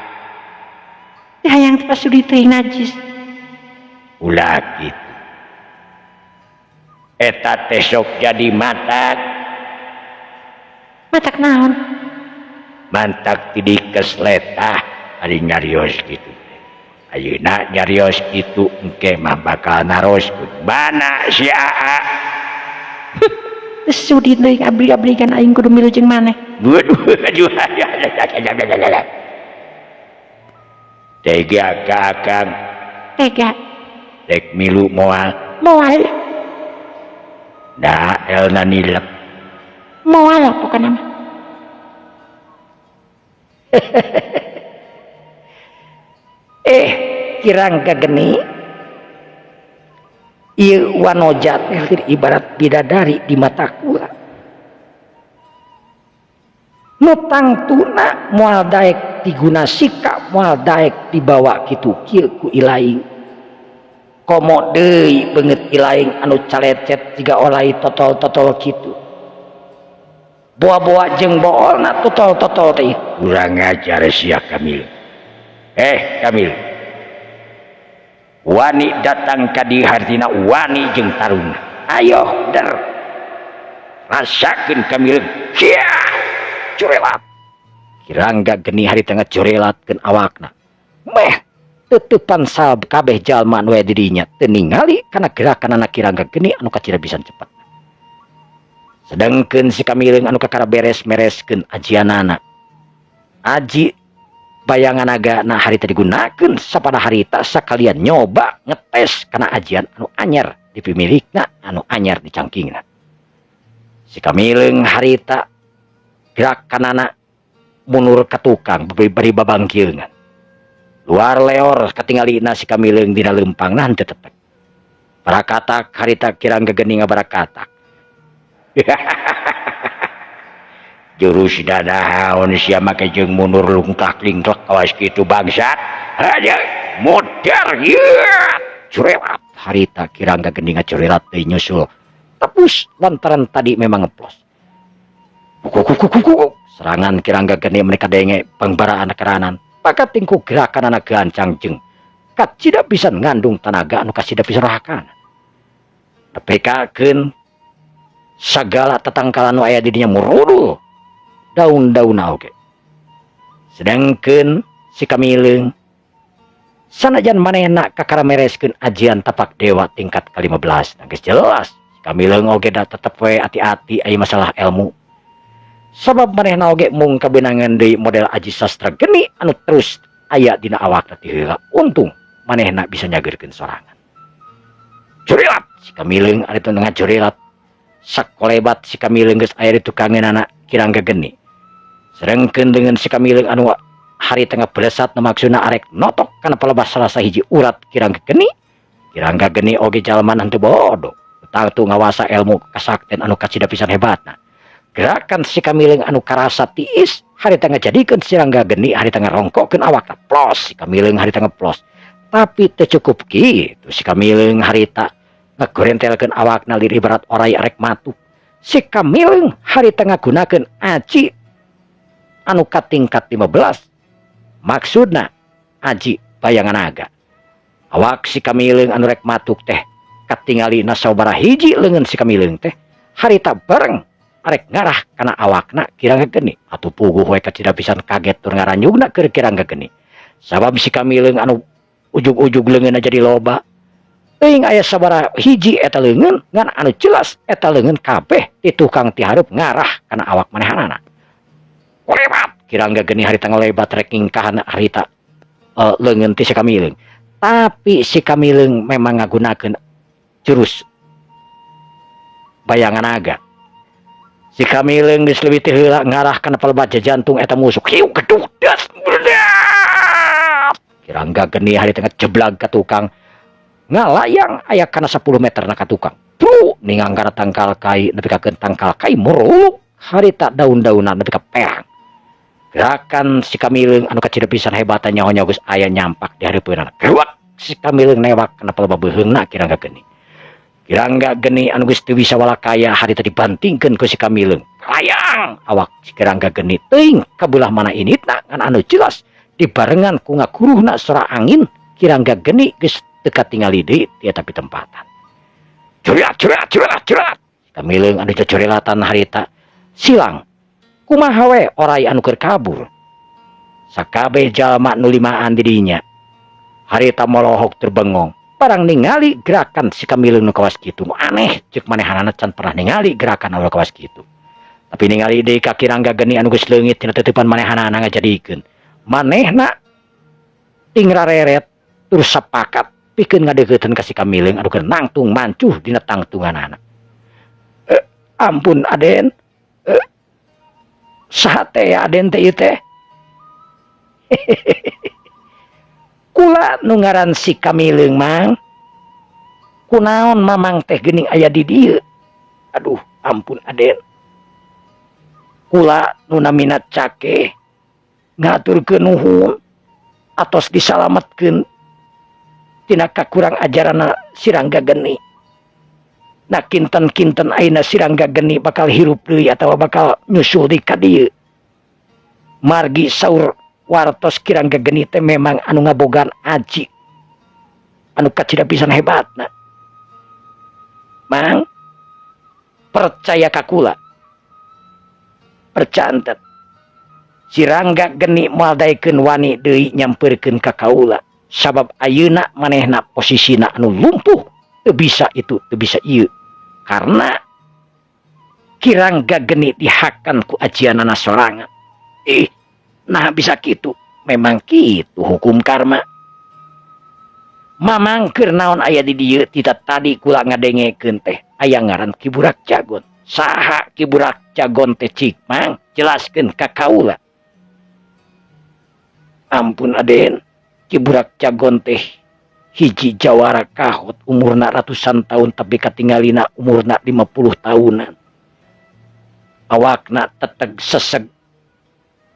Hayang teu pasudi teuing najis. Ulah kitu. Eta teh sok jadi matak. Matak naon? Mantak ti dikesletah ari nyarios kitu. Ayeuna nyarios kitu engke mah bakal naroskeun. Mana si Aa? Teu sudi teuing abri-abrigan aing kudu milu jeung maneh. Waduh, tega ka Akang. Tega. Rek milu moal. Moal. Da elna nilep. Moal pokona mah. Kirangga Geni. Ieu wanoja teh ibarat bidadari di mata kula. Nu tangtuna moal daek diguna sikap, moal daek dibawa kitu kieu ku ilaing. Komo deui beungeut ilaing anu calecet jiga olai totol-totol kitu. Boa-boa jeung boolna totol-totol teh. Kurang ajar sia Kamil. Kamil. Wani datang ka dieu hartina wani jeung tarungna. Ayo der. Rasakeun Kamil. Sia! Curelat. Kirangga Geni harita ngacurelatkeun awakna. Meh tutupan sab kabeh jalma nu aya di dinya teu ningali kana gerakan anak Kirangga Geni anu kacida pisan cepet. Sedangkeun si Kamileung anu kakara beres-mereskeun ajianana. Aji bayangan naga na harita digunakeun sapada harita sakalian nyoba ngetes kana ajian anu anyar dipimilikna anu anyar dicangkingna. Si Kamileung harita gerakanana mundur ka tukang bari babangkieunan. Luar leor katingalina si Kamileung dina leumpangna henteu tetep. Barakatak harita Kirangga Geni ngabarakatak. Jurus dadahaon sia make jeung mundur lungklak-lingklak kawas kitu bangsat. Haja modar ieu. Curelat harita Kirangga Geni ngacurelat deui nyusul. Tepus lantaran tadi memang ngeplos. Kukukukukuk. Serangan Kirangga Geni mereka denge pangbaraan keranan. Pakatingku gerakan anak gancang jeung kacida pisan ngandung tanaga anu kacida pisan rahakan. Nepikakeun sagala tetangkalan nu aya di dinya murudul daun-daun oge. Sedangkeun si Kamileung sanajan manehna kakara mereskeun ajian tapak dewa tingkat ke-15. Nah, geus jelas si Kamileung oge da tetep we ati-ati aya masalah ilmu. Sabab manehna oge mung kabeunangan deui model aji sastra geni anu terus aya dina awakna ti heula. Untung manehna bisa nyageurkeun sorangan. Jurilat si Kamileung ari teu ngajurilat. Sakolebat si Kamileung geus aya di tukangeunana Ki Rangga Geni. Sarengkeun dengan si Kamileung anu harita ngabelesat nu maksudna arek notok kana palebah salah sahiji urat Ki Rangga Geni. Ki Rangga Geni oge jalma henteu bodoh. Tangtu ngawasa ilmu kasakten anu kacida pisan hebatna. Gerakan si Kamileung anu karasa tiis harita ngajadikeun si Rangga Geni harita ngarongkokeun awakna plos si Kamileung harita ngeplos. Tapi teu cukup kitu si Kamileung harita ngagorentelkeun awakna lir ibarat oray arek matuk. Si Kamileung harita ngagunakeun aji anu katingkat 15. Maksudna aji bayangan naga. Awak si Kamileung anu rek matuk teh katingali na sabaraha hiji leungeun si Kamileung teh harita bareng arek ngarah kana awakna Ki Rangga Geni. Atuh puguh we kacida pisan kaget tur ngaranyugna keur Ki Rangga Geni. Sabab si Kamileung anu ujug-ujug leungeunna jadi loba. Teuing aya sabaraha hiji eta leungeun ngan anu jelas eta leungeun kabeh ti tukang ti hareup ngarah kana awak manehanana. Kolebat Ki Rangga Geni harita ngolebat rek ngingkahan harita leungeun ti si Kamileung. Tapi si Kamileung memang ngagunakeun jurus bayangan naga. Si Kamileung geus leuwih ti heula ngarah kana palebah jantung eta musuh. Kiu geduk das meledak. Ki Rangga Geni harita ngejeblag ka tukang. Ngalayang aya kana 10 meter na ka tukang. Pru ningang kana tangkal kai nepi ka tangkal kai muruluk harita daun-daunan nepi ka perang. Gerakan si Kamileung anu kacida pisan hebatan nyaho-nyaho geus aya nyampak di hareupeunana. Geruak si Kamileung newak kana palebah beuheungna Ki Rangga Geni. Ki Rangga Geni anu geus teu bisa walakaya harita dibantingkeun ku si Kamileung. Layang awak si Ki Rangga Geni teuing kabelah mana initna ngan anu jelas dibarengan ku ngaguruhna sora angin Ki Rangga Geni geus teu katingali deui ti eta pitempatan. Curiat curiat curiat curiat. Kamileung anu cocurelatan harita silang. Kumaha we oray anu keur kabur. Sakabeh jalma nu limaan di dinya harita molohok terbengong. Barang ningali gerakan si Kamileung nu kawas kitu. Nu aneh ceuk manehanana can pernah ningali gerakan anu kawas kitu. Tapi ningali deui ka Ki Rangga Geni anu geus leungit tina teuteupan manehanana ngajadikeun. Manehna ting rareret terus sapakat pikeun ngadeukeutkeun ka si Kamileung anu keur nangtung mancuh dina tangtunganana. Ampun Aden. Saha teh ya Aden teh ieu teh? Kula nu ngaran si Kamileung Mang. Kunaon Mamang teh geuning aya di dieu? Aduh, ampun Aden. Kula nu namina Cakeh ngaturkeun nuhun atos disalametkeun tina kakurang ajaranna si Rangga Geni. Nah kinten-kinten ayeuna si Rangga Geni bakal hirup deui atawa bakal nyusul deui ka dieu. Margi saur wartos Ki Rangga Geni teh memang anu ngabogaan aji anu kacida pisan hebatna. Mang, percaya ka kula. Percantet. Si Rangga Geni moal daekeun wani deui nyampeurkeun ka kaula. Sabab ayeuna manehna posisina anu lumpuh, teu bisa itu, teu bisa ieu. Karena Ki Rangga Geni dihakan ku ajianana sorangan. Ih, nah bisa kitu. Memang kitu hukum karma. Mamang keur naon aya di dieu tita tadi kula ngadengekeun teh aya ngaran Ki Burak Jagon. Saha Ki Burak Jagon teh cik Mang? Jelaskeun ka kaula. Ampun Aden, Ki Burak Jagon teh hiji jawara kahot umurna ratusan tahun tapi katingalina umurna 50 tahunan. Awakna teteg seseg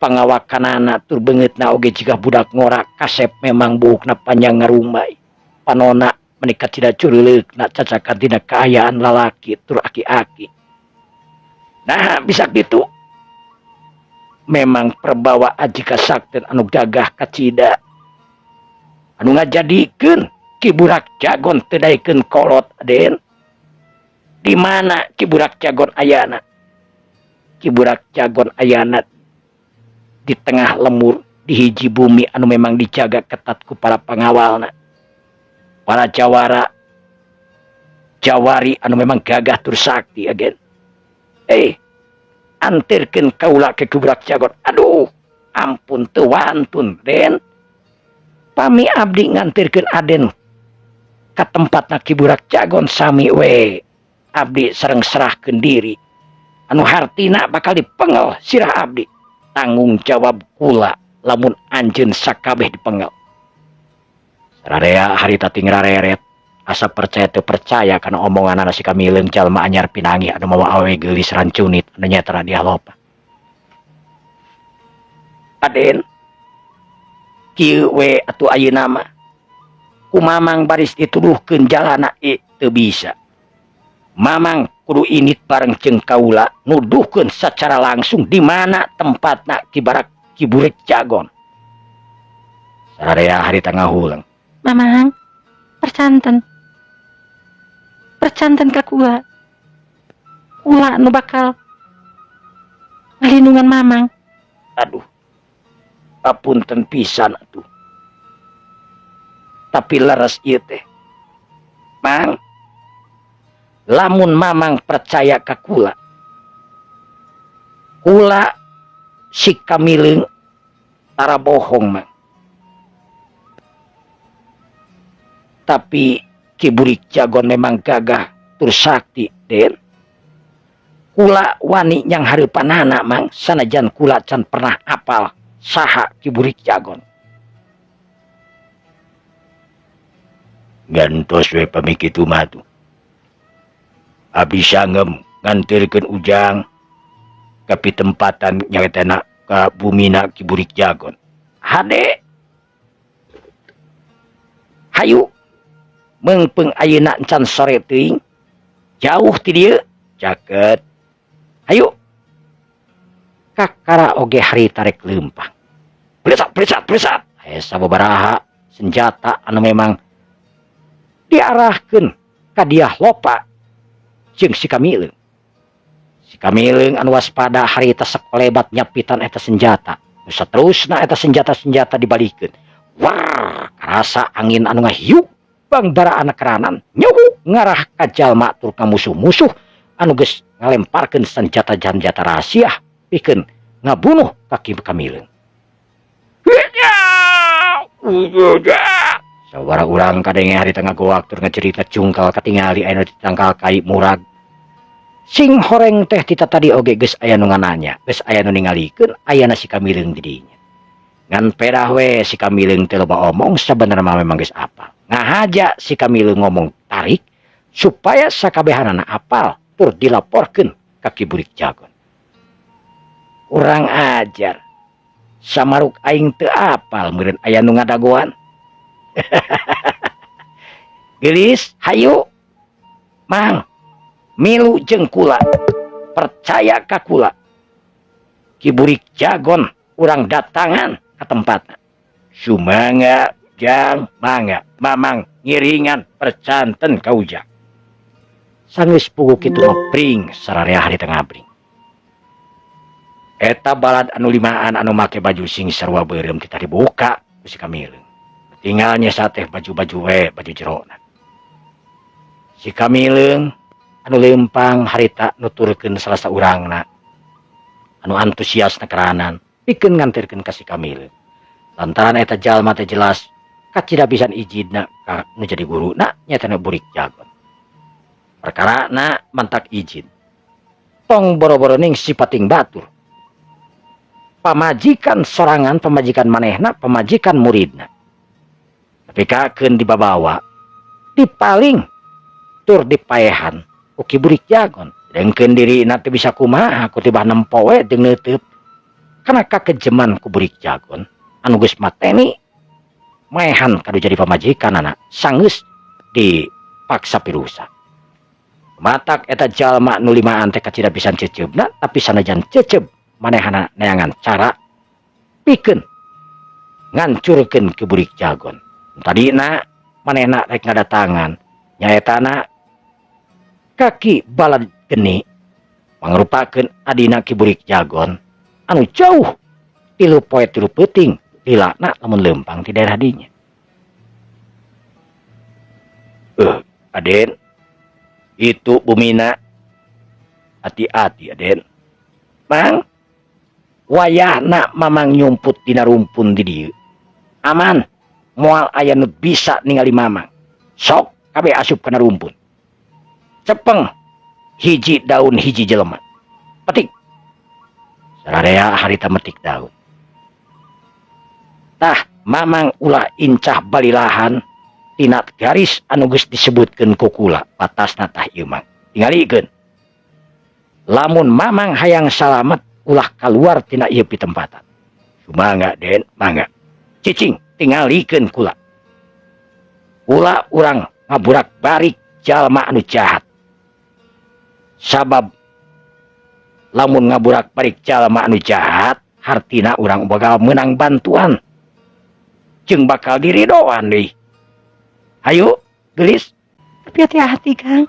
pangawakanana tur beungeutna oge jiga budak ngora kasep memang buukna panjang ngarumbai. Panona meni kacida cureuleukna cacakan dina kaayaan lalaki tur aki-aki. Nah bisa kitu. Memang perbawa aji kasakten anu gagah kacida. Anu ngajadikeun Ki Burak Jagon teu daekeun kolot Aden. Di mana Ki Burak Jagon ayana? Ki Burak Jagon ayana di tengah lemur di hiji bumi anu memang dijaga ketat ku para pangawalna. Para jawara Jawari anu memang gagah tur sakti agen. Antirkeun kaula ke Ki Burak Jagon. Aduh, ampun teu wantun, Den. Pami abdi ngantirkeun Aden ka tempatna Ki Burak Jagon sami we abdi sareng serahkeun diri. Anu hartina bakal dipengel sirah abdi. Tanggung jawab kula lamun anjeun sakabeh dipengel. Sararea harita ting rareret asa percaya teu percaya kana omonganana si Kamileung jalma anyar pinanggih anu mawa awewe geulis rancunit anu nyaeta Dyah Lopa. Aden, kieu we atuh ayeuna mah ku Mamang baris dituduhkeun jalana teu bisa. Mamang kudu init bareng jeung kaula nuduhkeun secara langsung di mana tempatna Ki Barak Ki Burik Jagon. Sararea harita ngahuleng. Mamang, percanten. Percanten ka kula. Kula nu bakal ngalindungan Mamang. Aduh, apunten pisan atuh. Tapi leres ieu teh. Mang, lamun Mamang percaya ka kula, kula si Kamileung tara bohong, Mang. Tapi Ki Burik Jagon memang gagah tur sakti, Den. Kula wani nyang hareupanana, Mang, sanajan kula can pernah apal saha Ki Burik Jagon. Gantos we pami kitu mah tuh. Abdi sangem nganterkeun Ujang ka pitempatan nyaetana ka bumina Ki Burik Jagon. Hade. Hayu. Meungpeung ayeuna encan sore teuing. Jauh ti dieu, caket. Hayu. Kakara oge harita rek leumpang. Plecat, plecat, plecat. Aya sababaraha senjata anu memang diarahkeun ka Dyah Lopa jeung si Kamileung. Si Kamileung anu waspada harita sakolebat nyapitan eta senjata. Nu saterusna eta senjata-senjata dibalikeun. War, karasa angin anu ngahiup bangbara anak keranan nyuhu ngarah ka jalma tur ka musuh-musuh anu geus ngalemparkeun senjata-senjata rahasia pikeun ngabunuh ka Ki Kamileung. Sabaraha urang kadenge harita ngagoak tur ngacerita cungkal katingali aya nu ditangkal kai murag. Sing horeng teh tita tadi oge geus aya nu ngananya, geus aya nu ningalikeun ayana si Kamileung di dinya. Ngan pedah we si Kamileung teh loba omong sabenerna mah memang geus apal. Ngahaja si Kamileung ngomong tarik supaya sakabehanana apal tur dilaporkeun ka Ki Burik Jagon. Kurang ajar. Samaruk aing teu apal meureun aya nu ngadagoan. Geulis, hayu. Mang, milu jeung kula. Percaya ka kula. Ki Burik Jagon urang datangan ka tempatna. Sumangga jang mangga mamang ngiringan percanten ka Ujang. Sanggeus puguh kitu mah pring sararea harita ngabring. Eta balad anu limaan anu make baju sing sarua beureum teh dibuka ku si Kamileung. Tinggal nyesa teh baju-baju we, baju jerona. Si Kamileung anu leumpang harita nuturkeun salah saurangna anu antusias na keranan pikeun nganterkeun ka si Kamileung. Lantaran eta jalma teh jelas kacida pisan ijidna ka nu jadi guruna nyaeta nu Burik Jagon. Perkarana mantak izin. Tong boro-boro ning sipating batur. Pamajikan sorangan, pamajikan manehna, pamajikan muridna. Tapi kakeun dibabawa, dipaling tur dipaehan ku Ki Burik Jagon. Dengkeun dirina teu bisa kumaha ku tibah nempo we jeung neuteub. Kana kakejeman ku Burik Jagon anu geus mateni maehan kadu jadi pamajikanana sanggeus dipaksa pirusa. Matak eta jalma nu limaan teh kacida pisan ceceubna, tapi sanajan cecep manehana neangan cara pikeun ngancurkeun Ki Burik Jagon. Tadina manehna rek ngadatangan nyaetana kaki balad geni mangrupakeun adina Ki Burik Jagon anu jauh 3 poe 3 peuting lilana lamun leumpang ti daerah dinya. Aden, Itu bumina. Hati-hati Aden. Mang, wayahna Mamang nyumput dina rumpun di dieu. Aman, moal aya nu bisa ningali Mamang. Sok kabeh asup kana rumpun. Cepeng hiji daun hiji jelema. Petik. Sararea harita metik daun. Tah, Mamang ulah incah balilahan tina garis anu geus disebutkeun ku kula, batasna tah ieu Mang. Tingalikeun. Lamun Mamang hayang salamet ulah kaluar tina ieu pitempatan. Sumangga Den, mangga. Cicing tingalikeun kula. Ulah urang ngaburak-barik jalma anu jahat. Sabab lamun ngaburak-barik jalma anu jahat, hartina urang bakal menang bantuan. Jeung bakal diridoan deui. Hayu, geulis. Tapi hati-hati, Kang.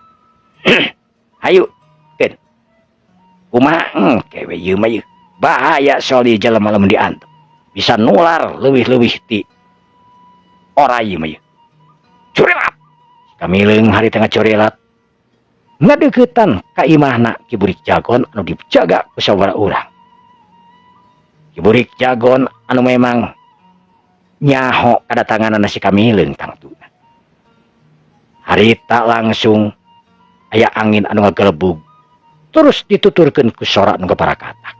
Hayu, keun. Kumaha engke we ieu mah ieu. Bahaya soal ieu jelema lamun diantep. Bisa nular leuwih-leuwih ti oray ieu mah ieu. Curilat. Kamileung harita ngacorelat. Ngadeuketan ka imahna Ki Burik Jagon anu dijaga ku sababaraha urang. Ki Burik Jagon anu memang nyaho kadatanganana si Kamileung tangtuna. Harita langsung aya angin anu ngagelebug terus dituturkeun ku sora nu kaparakatak.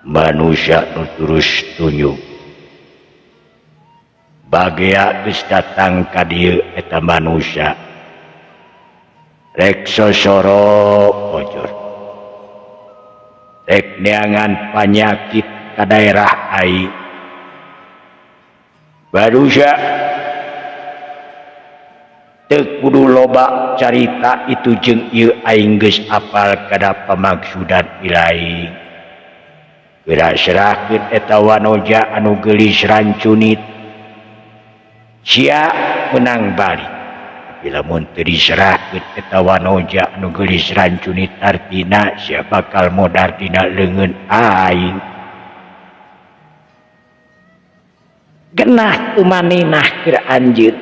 Manusia nu terus tunjuk bagea geus datang ka dieu eta manusia rek sosoro bojor rek neangan panyakit ka daerah aing. Manusia teu kudu loba carita itu jeung ieu aing geus apal kada pamaksudan ilaing. Geura serahkeun eta wanoja anu geulis rancunit sia menang balik. Tapi lamun teu diserahkeun eta wanoja anu geulis rancunit artina sia bakal modar dina leungeun aing. Genah tumaninah keur anjeun.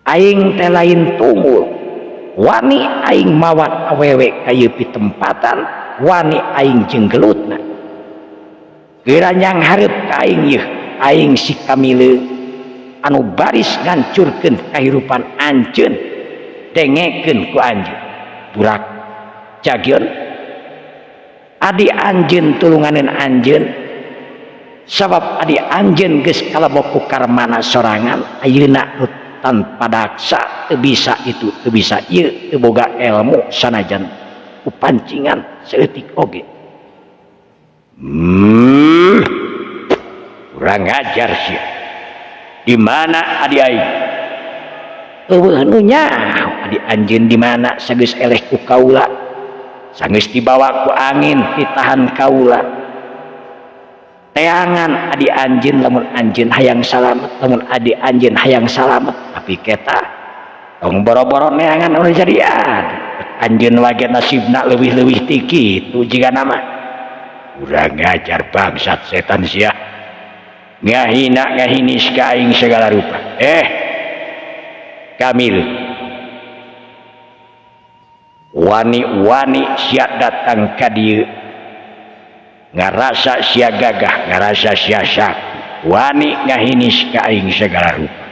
Aing teh lain tunggul. Wani aing mawat awewe ka ieu pitempatan, wani aing jeung gelutna. Geura nyang hareup ka aing yeuh, aing si Kamileung anu baris ngancurkeun kahirupan anjeun, dengekeun ku anjeun. Burak Jagion adi anjeun tulunganeun anjeun, sabab adi anjeun geus kalebok ku karmana sorangan, ayeuna nu tanpa daksa teu bisa itu teu bisa ieu teu boga ilmu sanajan ku pancingan saeutik oge. Kurang ajar sia. Di mana adi aing? Eueuh nu nyaho adi anjeun di mana sageus eleh ku kaula. Sanggeus dibawa ku angin ditahan kaula. Teangan adi anjeun lamun anjeun hayang salamet, lamun adi anjeun hayang salamet, tapi keta tong boro-boro neangan anu jadi adi. Anjeun wage nasibna leuwih-leuwih ti kitu jigana mah. Urang ngajar bangsat setan sia. Ngahina ngahinis ka aing segala rupa. Kamil. Wani-wani sia datang ka dieu. Ngarasa sia gagah, ngarasa sia sakti. Wani ngahinis ka aing segala rupa.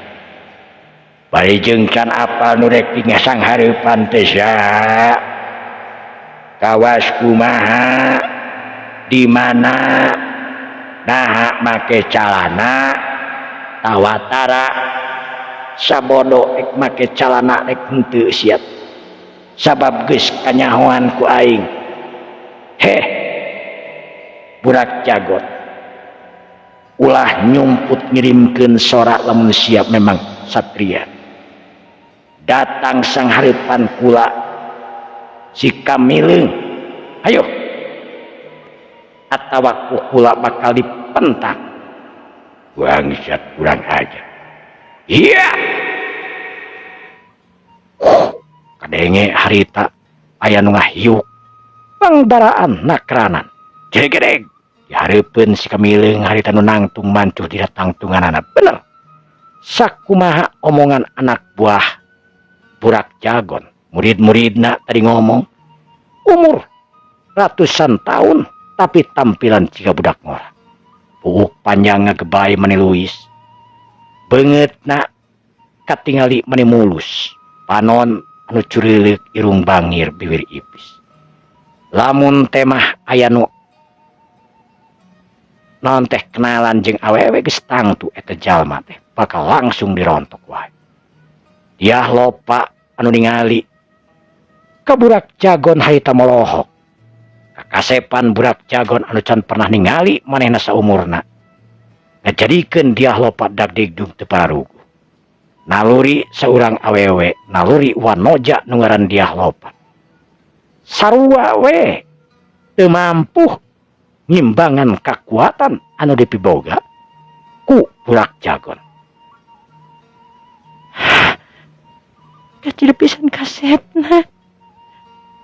Bari jeung can apal nu rek dingasang hareupan teh sia. Kawas kumaha? Di mana? Naha make calana tawatara sabodo rek make calana rek henteu sia. Sabab geus kanyahoan ku aing. Heh. Burak Jagot. Ulah nyumput ngirimkeun sora lamun siap memang satria. Datang sang hareupan kula si Kamileung. Hayo. Atawa ku kula bakal dipentak. Bangsat kurang ajar. Iya. Kadenge harita aya nu ngahiuk. Pangdaraan nakranan. Jegedeg dihareupeun si Kamileung harita nu nangtung mancuh dina tangtunganana. Bener sakumaha omongan anak buah Burak Jagon, murid-muridna tadi ngomong umur ratusan tahun tapi tampilan jiga budak ngora, buuk panjang ngagebay mani luis, beungeutna katingali mani mulus, panon anu curileuk, irung bangir, bibir ipis. Lamun teh mah aya nu naon teh kenalan jeung awewe, geus tangtu eta jalma teh bakal langsung dirontok wae. Diah Lopa anu ningali ka Burak Jagon harita molohok. Kakasepan Burak Jagon anu can pernah ningali manehna saumurna ngajadikeun Diah Lopa dagdigdug teu pararuguh. Naluri seorang awewe, naluri wanoja nu ngaran Diah Lopa sarua we teu mampu ngimbangan kakuatan anu dipiboga ku Burak Jagon. Kacida pisan kasepna,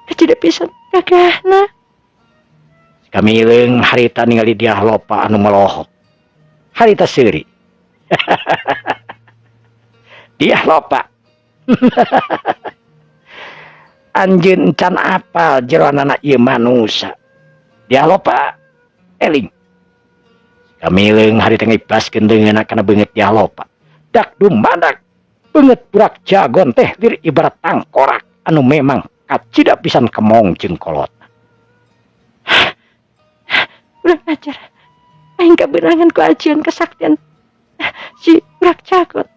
kacida pisan gagahna. Kamileung harita ningali Diah Lopa anu melohok harita seuri. Diah Lopa, anjeun can apal jeroanana ieu manusa. Diah Lopa, eling. Kamileung harita ngibaskeun leungeunna kana beungeut Diah Lopa. Dak dumadak beungeut Burak Jagon teh lir ibarat tangkorak anu memang kacida pisan kemong jeung kolot. Urang ajar, aing kabeunangan ku ajian kesaktian si Burak Jagon.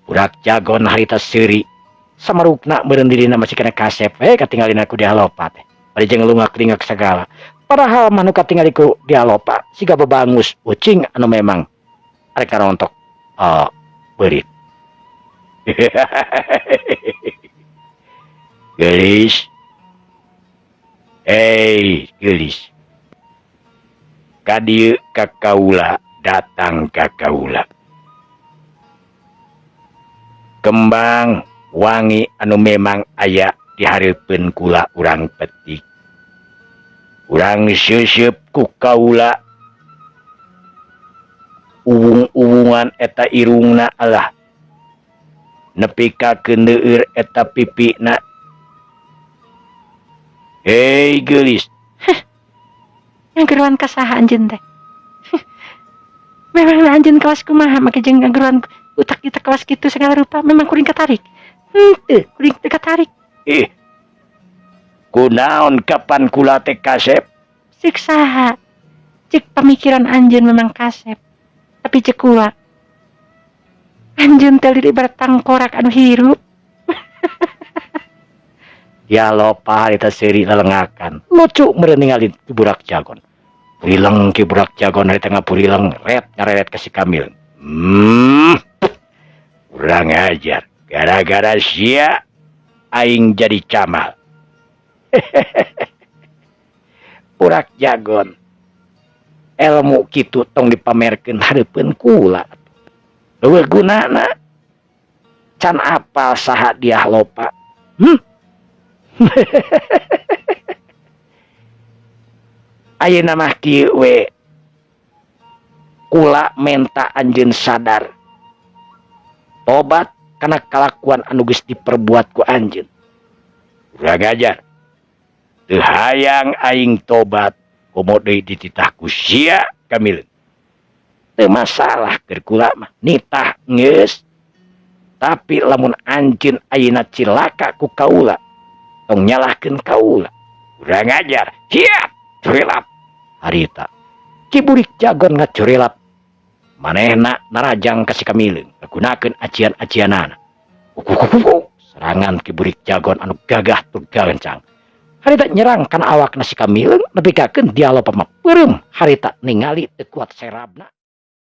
Burak Jagon harita seuri, samarukna meureun dirina masih kena kasep we katingalina ku Diah Lopa teh. Bari jeung lungak-lingak sagala. Padahal mah nu katingali ku Diah Lopa siga babangus ucing anu memang arek ngarontok beurit. Geulis. Hei, geulis. Ka dieu ka kaula, datang ka kaula. Kembang wangi anu memang aya di hareupeun kula urang petik. Urang seuseup ku kaula. Uwung-uwungan eta irungna, alah. Nepi ka keuneur eta pipina. Hei, geulis. Ngageroan ka saha anjeun teh? Memang anjeun kawas kumaha make jeung ngageroan utak kita kawas kitu segala rupa, memang kuring katarik. Henteu, kuring teu katarik. Ih. Kunaon kapan kula teh kasep? Cek saha? Cek pamikiran anjeun memang kasep. Tapi cek kula, anjeun teh ibarat tangkorak anu hirup. Ya Lopa harita seuri lelengakan. Lucu meureun ningali Ki Burak Jagon. Purileng Ki Burak Jagon harita ngapurileng ret ngareret ka si Kamil. Kurang ajar. Gara-gara sia aing jadi camal. Burak Jagon. Ilmu kitu tong dipamerkeun hareupeun kula. Leuweuh gunana. Can apal saha Diah Lopa. Ayeuna mah kieu we. Kula menta anjeun sadar. Tobat kana kalakuan anu geus diperbuat ku anjeun. Urang ajar. Teu hayang aing tobat komo deui dititah ku sia Kamil. Teu masalah keur kula mah nitah geus. Tapi lamun anjeun ayeuna cilaka ku kaula, tong nyalahkeun kaula. Urang ajar. Hiat, curilap. Harita Ki Burik Jagon ngacurilap. Manehna narajang ka si Kamileung ngagunakeun ajian-ajianana. Kukukukuk, serangan Ki Burik Jagon anu gagah tur gancang. Harita nyerang kana awakna si Kamileung nepikakeun Diah Lopa mah peureum harita ningali teu kuat serabna.